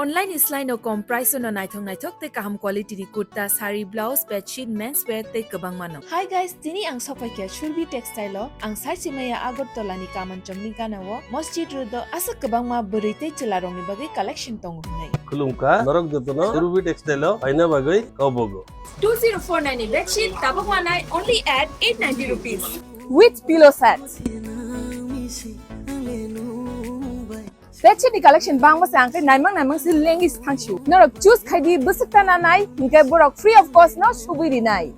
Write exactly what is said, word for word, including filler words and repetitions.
Online ni slai no kom price no naithok naithok tei kaham quality ni kurta, sari, blouse, bedsheet, menswear tei kwbangma no. Hi guys, tini ang sokphaikha Surbi Textile o. Ang saichimaya Agartala ni Kamanchong ni gana o Masjid Road o aswk kwbangma bwrwi tei chwla rok ni bagwi collection tongo hwnwi. Khulumkha norok jotono Surbi Textile o phaina bagwi kobogo. Two zero four nine ni bedsheet tabuk manai only at eight ninety rupees. With pillow set. Bedsheet ni collection bangma se ang khe naimang naimang se lengwi thangsiu. Norok choose khai di bwswk ta nanai, hinkhe borok free of cost no subui rinai.